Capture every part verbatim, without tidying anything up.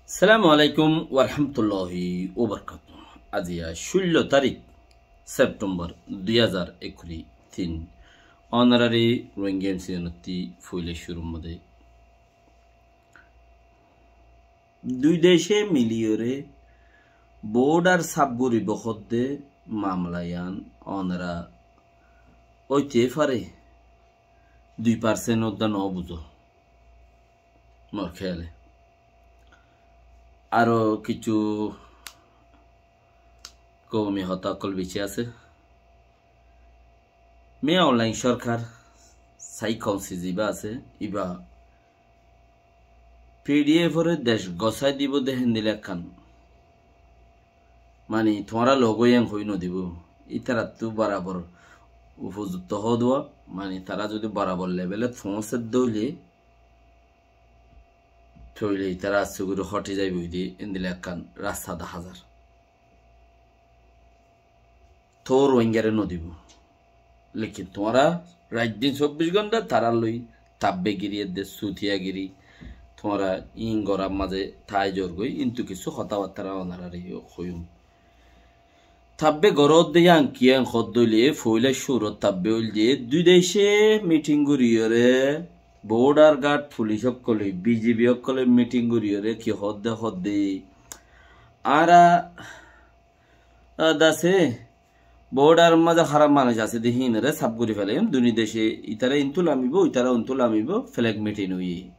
Assalamu alaikum warahmatulláhi wabarakátuhu. Aziya cúllo tarík Septembar dui házar ekkuri tin. Ónorari Rohingya M C N ottú foila cúrur mazé dui decé miliyóre bodhar saf goríbo hoódde mamela yián ónora óite fare dui parsent uddá no buzó. Mor kéyale aró kissú koumi hotá ókkol beci asé. Miyaulaing sorkar sai kaunsil ziba asé, iba P D F ore dec gosái dibo de héndilla ekkán. Mani, tuáñra logói en hoi no dibo. Ítarattú borabor ufozukto hoó de, mani, tará zodi borabor level ot foóñse de óile, tóile ítara assú gorí hotí zaiboi de, héndilla ekkán rasta dahá zar. Toóu Rohingyare no dibo. Lekin tuáñra rait din sobbic gonta tará loi tabbe giri edde sutiya giri. Tuáñra in gorar mazé tái zor goi, kintu kissú hotábattá ónorare hoiyum. Tabbe goródde yián kiyá hoódde óile, foila cúrut tabbe óilde, dui decé miting goríyore, bodhar gard fulic ókkole, B G B ókkole miting goríyore ki hoódde hoódde, añára Ah, dase, bodhar mazé háraf manúic asé de híinore saf gorí felaiyum. Duni decé ítara intú lamibo, ítara untú lamibo, flag miting óiye.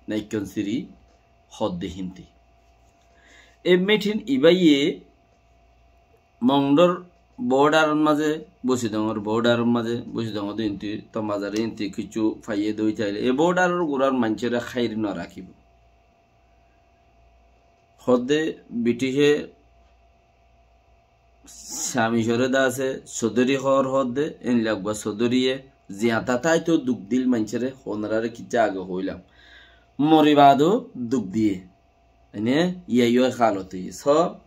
Naikkon siri hoódde hínti. E miting ibáye Mongdor bodhar mazé, Bosidongor bodhar mazé, Bosidongor de intú, to mazare intú kissú faiyé de óitaile. E bodharor gurar maincóre háiri no rakíbo. Hoódde Britice Sami coré de asé, sodori hoór hoódde, en lagua sodoriye, ziañta táito duk dil maincóre, honoráre kiccá age hoóilam. Mori baadó duk diye. Ene, iyá iyó hálot óiye. So,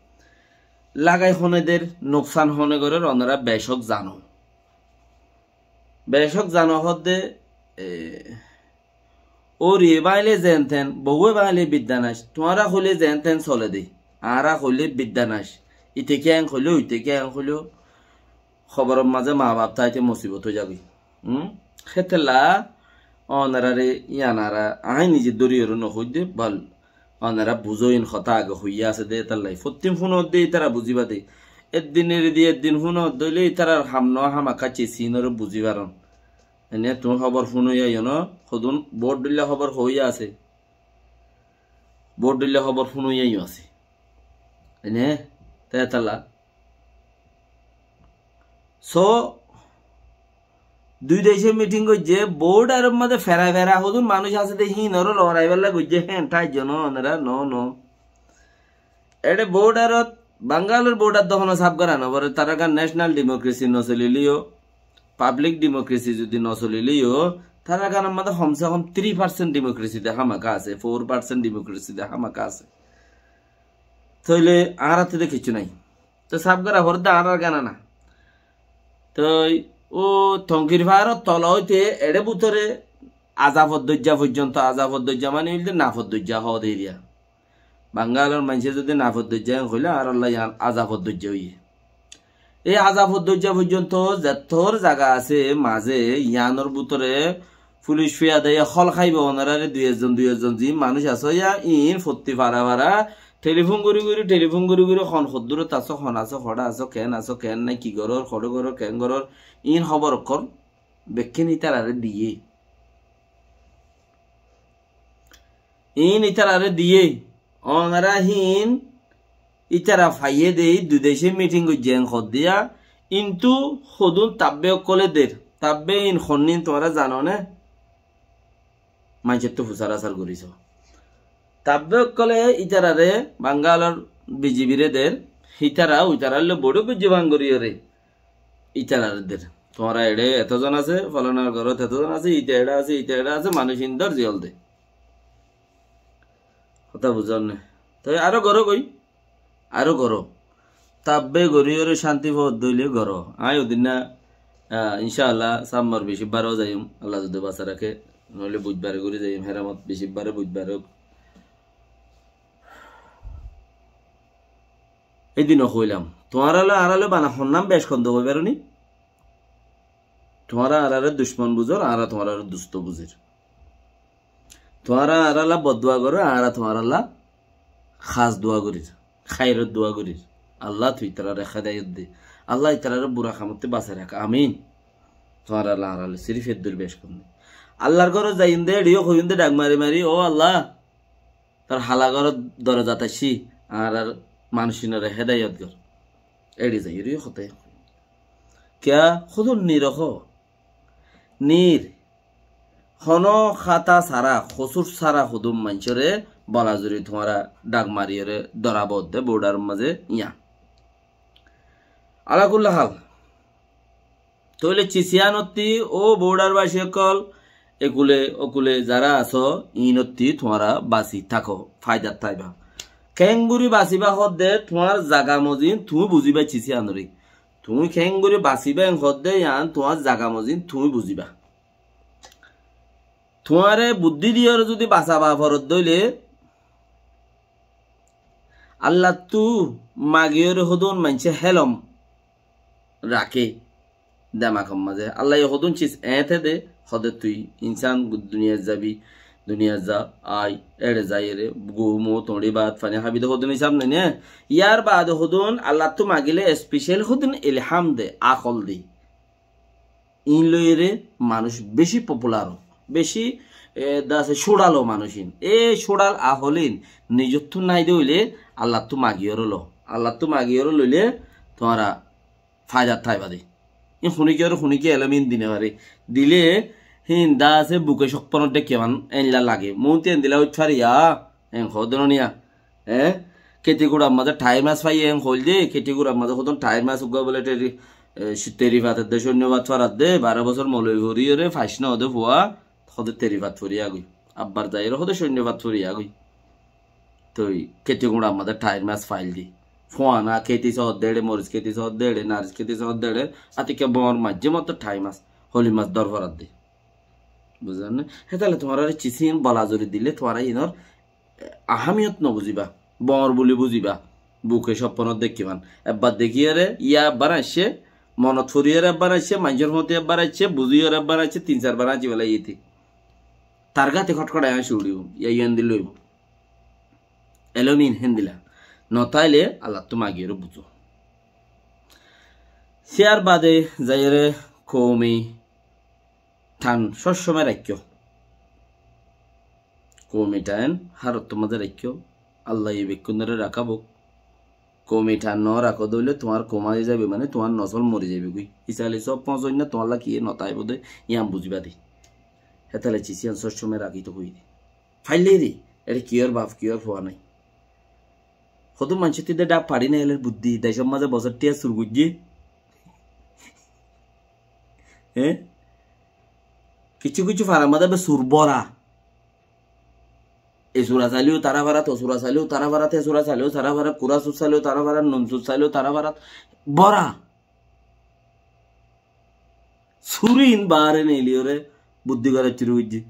lagai hone der, nuksan hone gorér, onorá becók zano. Becók zano hoódde, e, Óriye báñile zeénten, bouwe báñile bidda naic, tuáñra hoilé zeénten sole de, añára hoilé bidda naic, ite kiyá en hoiló, ite kiyá en hoiló, hóboror mazé maa baf táite musibot ói zagói. Hm? Hétolla onorare yián añára, aññí nize dóriyoré nohoóidde, bal onora buzó, iín hotá age hoiyé asé de, étallai. Fottin fúnodde ítara buzíba de. Eddin eri di eddin fúnodde óile ítarar ham no ham akká cesinoré buzí faron. Ene tuñí hóbor fúnoiya yó no, hodún boóut dhoilla hóbor hoóiya asé. Boóut dhoilla hóbor fúnoiya yó asé. Ene, te étalla. So, dui decé miting goijjé, boóut ar mazé fera fera hodún manúic asé de híinoré loraibálla goijjé, héen tháijjo no, onora, no, no. Eçé border ot, Bangalor border de hono saf gora no foré, tarargán national democracy no solileyo, public democracy zodi no solileyo, tarargánor mazé hom se hom three percent democracy de hámaka asé, four percent democracy de hámaka asé. Tóile añárattú de kissú nai. Toi saf gora foré de añárargán na. Toi ó Tonkir faáror tola óite eçé bútore Azafot doijja foijjonto, Azafot doijja mani óilde Nafot doijja hoó de eriya. Bangalor maincé zodi Nafot doijja en hoilé añáralla yián Azafot doijja óiye. Ei Azafot doijja foijjonto zettór zaga asé mazé yiánor bútore fulic fiyadaye hól háibo onoráre dui ekzon, dui ekzon ziín manúic asó ya, iín fottí fara fara telifón gorí gorí, telifón gorí gorí hon hoddúrot asó, hon asó, hoçé asó, keén asó, keén nai, ki gorór, hoçé gorór, keén gorór, iín hóbor ókkol bekkín ítararé diyé. Iín ítararé diyé. Onorá híin ítara faiyé de, dui decé miting goijjé en hoddé ya, kintu hodún tabbe ókkolé der. Tabbe iín honnín tuáñra zano né? Maincóttu fusár asár gorí so. Tabbe ókkolé ítararé Bangalor B G B re der, ítara ítaralloi boiçók goijjé bang goríyoré. Ítararé der. Tuáñra eçé etozon asé, folanar górot etozon asé, ite eçé asé, ite eçé asé, manúic indor ziyól de. Hotá buzón né? Toi aró goró goi, aró goró. Tabbe goríyoré cánti foódde óile goró. Aññí odinna, ah, incá Allah, sammar bicíbbaré ó zaiyum, Allah zodi basai raké, noóile buidbaré gorí zaiyum, héramot bicíbbaré, buidbaré ók. Édin hoilam, tuáñralloi añáralloi bana honnán bec hondó hoi faroní? Tuáñra añáráre ducmon buzor, añára tuáñráre dustó buzir. Tuáñra añárálla boddua goró, añára tuáñrálla hás dua gorír, háirot dua gorír. Allah, tui itaráre hédayot de. Allah, itaráre bura hamottú basai rak. Amin. Tuáñralloi añárálloi sirif éddur bec hondó. Allar górot zaiyum de, éçiyo hoiyum de dhak mari mari, "Ó Allah, tor hala góror dorozat aiccí, añárar manúicinore hédayot gor." Éçi zaiyóre hotá. Kiyá? Hodún nir hó. Nir. Honó hátá sára, hosúr sára hodún maincóre bola zuri tuáñra dhak mariyóre dóra bodde bordaror mazé yían. Ala kulli hal. Tóile cis yíanottí, ó bordarbaci ókkol, ekule okule zará asó, iínottí tuáñra basi táko, faidat táiba. Keéngorí basibá hoódde, tuáñr zaga mozin tuñí buzíba cis yíanoré. Tuñí keéngorí basibá en hoódde, yían tuáñr zaga mozin tuñí buzíba. Tuáñre buddí diyóre zudi basaba foredde óile, Allattú magiyóre hodún maincé hélom raké demakor mazé. Allaye hodún cis eéñte de, hode tui insán duniyat zabi, duniyat za, ai, éçe zaiyóre, gum, toñçi, bát, faní hábi de hodún isab nai né? Yar baade hodún Allattú magile especial hodún ilham de, akol de. Iín loiyóre manúic beci popular ó, beci, e, dase cúçal ó manúic iín. E cúçal ahol iín nizottú nái de óile Allattú magiyóre lo. Allattú magiyóre loile tuáñra faidat táiba de. Iín huníkiyóre huníkiye elóm iín di no fare. Dile híin dase buke cókponot dhékkiye man éilla lage. Muúntu endilla óit fare ya, en hoó de no niya. Eé? Keti guçar mazé thair mas faiye en hoil de, keti guçar mazé hodún thair mas uggúa bóle teri, e, teri fat edde, cóinno fat foradde, baró bosór moloi foriyóre, faic no de fua, hode teri fat fori agoi. Abbar zaiyóre hode cóinno fat fori agoi. Toi keti guçar mazé thair mas fail de. Fuana keti sódde eçe, moris keti sódde eçe, naris keti sódde eçe, atikka bor maijjé mottor thair mas, holi mas dór foradde. Buzílné? Hétale tuáñrare cis iín bola zuri dile tuáñra iínor, e, ahámiyot no buzíba, boóñr buli buzíba, buke cópponot dhékkiban. Ebbar dekíyore yá ebbar aiccé, monot foriyore ebbar aiccé, maincór fúañti ebbar aiccé, buzíyore ebbar aiccé, tin sair bar añci félaiye íte. Tar gáte kotkotai añci uçíbo, yá yó endilla óibo. Elóm iín héndilla. No táile Allattú magiyore buzó. Yar baade zaiyore koume than sób somoi raikkó. Koume than hár ottór mazé raikkó. Allaye bekkúnoré rakábou. Koume than no rakó de óile tuáñr koum ai zaibo, mane tuáñr nosól mori zaibo goi. Isale sób foóñsoinna tuáñlla kiyé no táibo de, yían buzíba de. Hétale cis yían sób somoi rakíto hoiyé de. Faillé de, eçé kiyór baf, kiyór fua nái. Hodún maincóttu de dhak façí nailer buddí, decór mazé bosór thiañ sur goijjé. Eé? Kissú kissú farar mazé be sur bóra. E sura saileyó tará farat, o sura saileyó tará farat, e sura saileyó tará farat, kura sur saileyó tará farat, nun sur saileyó tará farat. Bóra. Surin baáre neiliyóre buddí gorá cúru goijjé.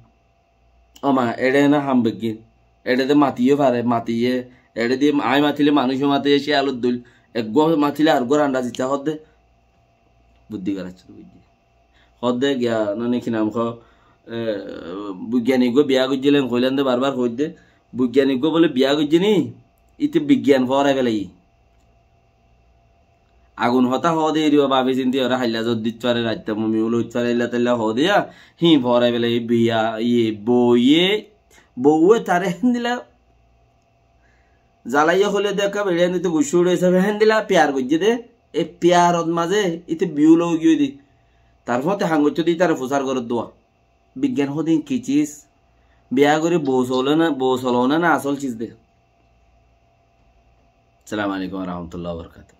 Ó ma, eçé ná ham beggín. Eçé de matiyé fare, matiyé. Eçé de aññí matilé manúic ó mate, cé alot dóil. Eggúa matilé areggúar andaz ittá hoódde. Buddí gorá cúru goijjé. Hoódde giya, noni ki nam hoó, e, boigyanik eggúa biyá goijjíl en hoilám de, barbar hoóidde. Boigyanik eggúa bóle biyá goijjé ni, íte bigyan fóorai félaiye. Agun hotá hoó de, eriba babi sinti ore hailla zor dit fare, raitta mumi ul óit fare, illa tailla hoó de ya, híin foórai félaiye, biya, iye, bouye, bouye taré héndilla zalaiyé hoilé de ekká beçi héndilla guccá uçé sábe héndilla piyar goijjé de, e piyarot mazé íte biyul ói giyói de. Tar fúañti ham goittó de ítare fusár gorér dua. Bigyan hodin ki cis? Biya gorí bou solé ná, bou soló ná, ná asól cis de? Assalamu alaikum wa rahmatullahi wa barakatuhu.